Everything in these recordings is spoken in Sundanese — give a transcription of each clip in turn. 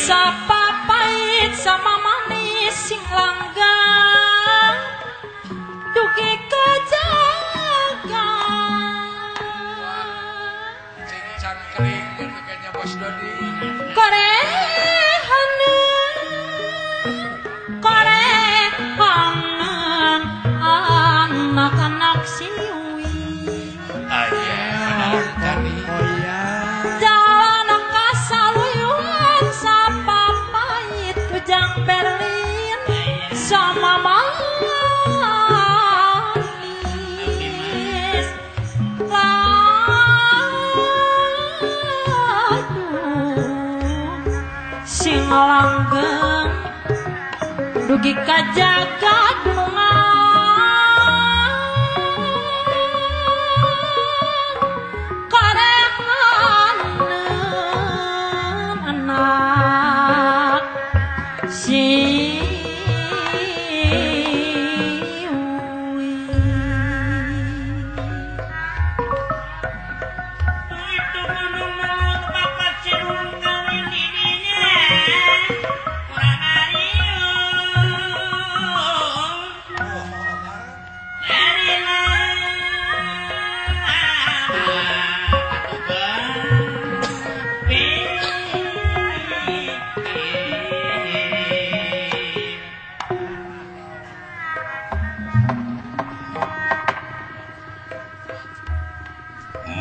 Sapa pait sama manis sing langgeng dugi kejaga. Cing cangkring gitu kayaknya Bos Dodi. Korehanen, korehanen anak-anak siwi. Ayah, tani. Jalan kasaluyuan sapa pait ujang Berlin sama manis. Laju sing langgeng dugi kajaga dunungan. Karehanen anak siwi. Itu gunung melung bapak cirung kawin didinya kurang ariung. Dari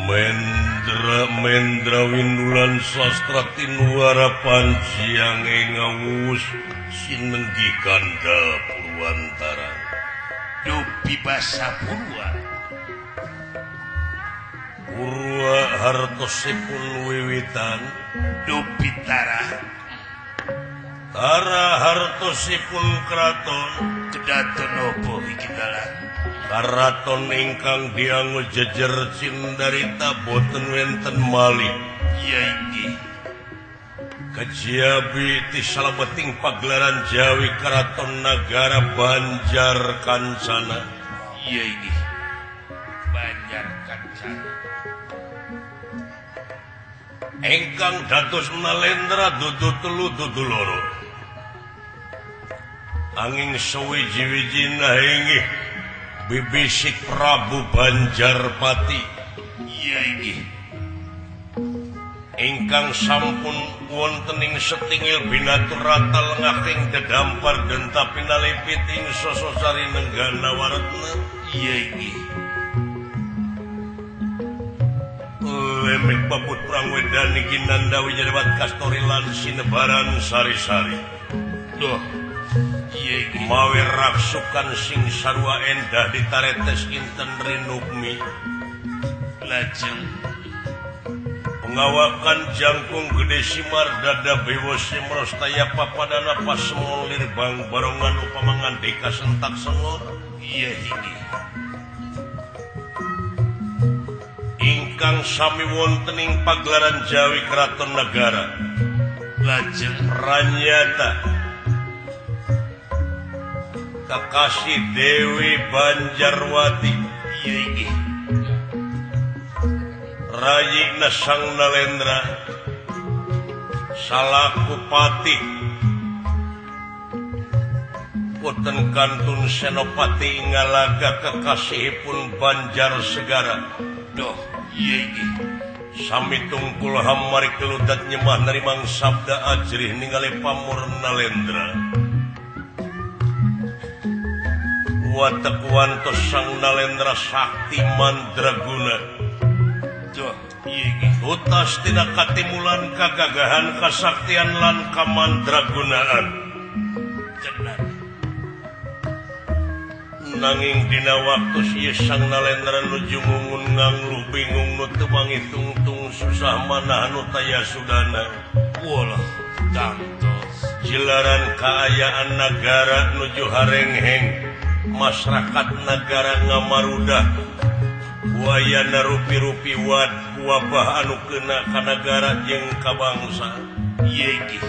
Mendra Mendra Windulan Sastra Tinuara Panjiang Engawus Sinenggi Kanda Purwantara Dupi basa Purwa. Purwa hartosipun wiwitan Dupi tara Tara hartosipun kraton kedaton opo iki dalan. Karaton ingkang dianggo jejer cindarita boten wenten malih. Ya inggih. Kejiabi ti salebeting pagelaran Jawi Karaton Nagara Banjar Kancana. Iya inggih. Banjar Kancana. Ingkang dados Nalendra dudu telu dudu loro. Angin suwiji-wijina inggih bibisik Prabu Banjarpati. Iya inggih. Ingkang sampun wonten ing setingil binaturata lengahing dedampar denta pinalipit ing sososari nenggana waretna. Iya inggih. Lemek babut perang wedan iki nandawi jadewat kastori lan sinebaran sari-sari. Duh. Iya inggih. Mawi raksukan sing sarua endah ditaretes inten rinukmi. Lajeng pengawakan jangkung gede simar dada bewos simrostaya papadana pasemon lirbang barongan upama ngandika sentak sengor. Iya inggih. Ingkang sami wonten ing pagelaran Jawi Keraton Nagara. Lajeng pranyata kekasih Dewi Banjarwati. Iya inggih. Rayina Sang Nalendra salaku patih boten kantun senopati ngalaga kekasihipun Banjar Segara. Duh, iya inggih. Sami tungkul hamari keludat nyemah nerimang sabda ajrih ningali pamur Nalendra. Watek wantos Sang Nalendra sakti mandraguna. Duh, iya inggih. Utas tina katimulan kagagahan kasaktian lan kamandragunaan. Tenan. Nanging dina waktu ieu Sang Nalendra nuju ngungun ngangluh bingung nu teu mangitungtung susah manah nu taya sudana. Walah, tangtos. Jilaran kaayaan nagara nuju harengheng, masyarakat nagara ngamarudah. Wayana rupi-rupi wad wabah anu kena ka nagara jeung ka bangsa. Iya inggih.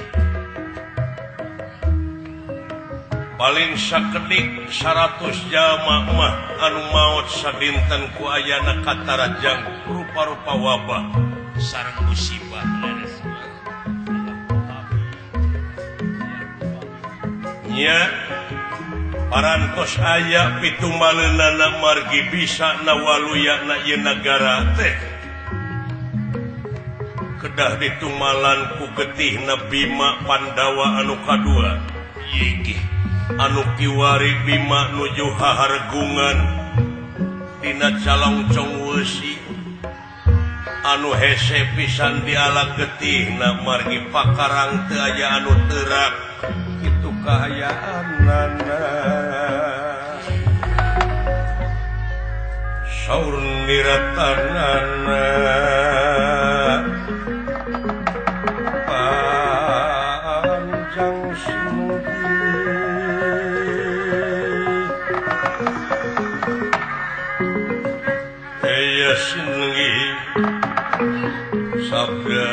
Paling sakedik 100 jalma mah anu maot sadinten ku ayana katarajang rupa-rupa wabah sareng musibah leres. Nya parantos aya pitumaleunana margi bisa nawaluyana ieu nagara teh kedah ditumalan ku getihna Bima Pandawa anu kadua. Yeuh anu kiwari Bima nuju hahargungan dina calongcong weusi anu hese pisan diala getihna margi pakarang teu aya anu teurak kitu kahayaanana. Saur niratanana panjang sinenggi eya sinenggi sabda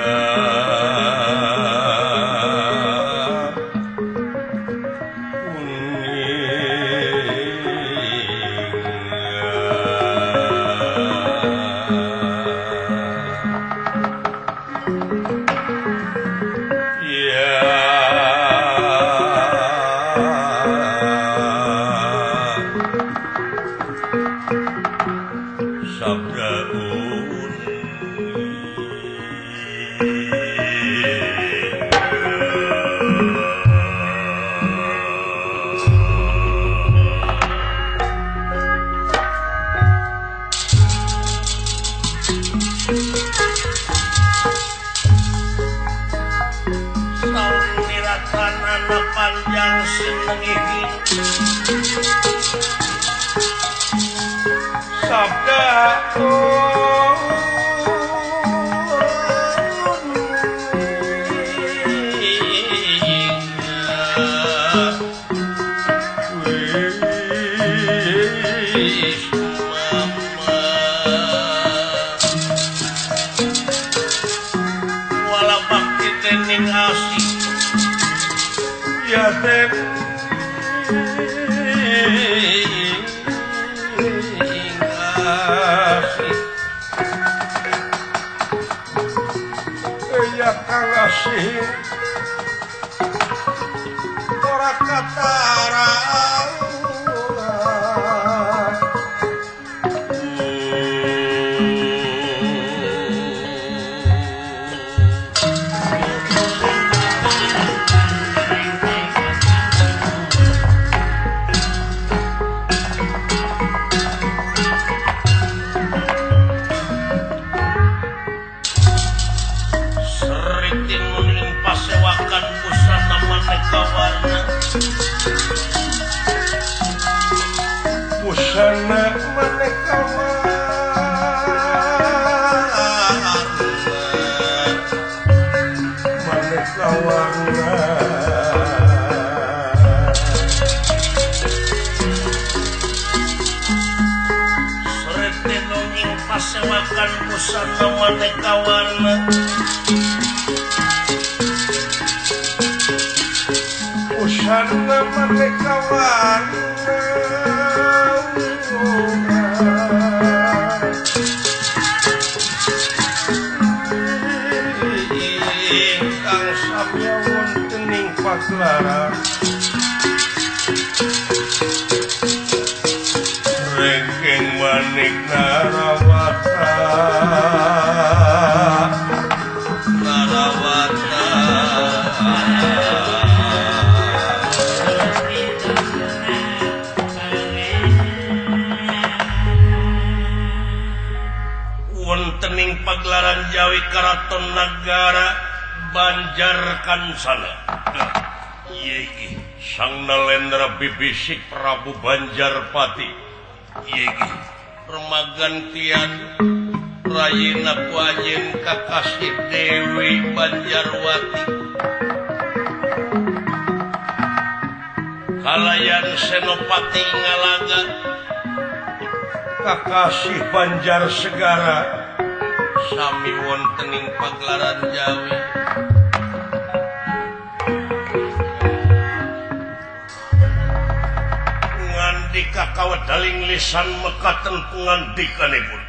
Pagelaran Jawi Karaton Nagara Banjar Kansana. Ieu Sang Nalendra bibisik Prabu Banjarpati. Ieu remagantian rayina ku anjeun kakasih Dewi Banjarwati. Kalayan Senopati Ngalaga kakasih Banjar Segara sami wonten ing pagelaran Jawi. Ngandika kawedaling lisan mekaten pangandikanipun.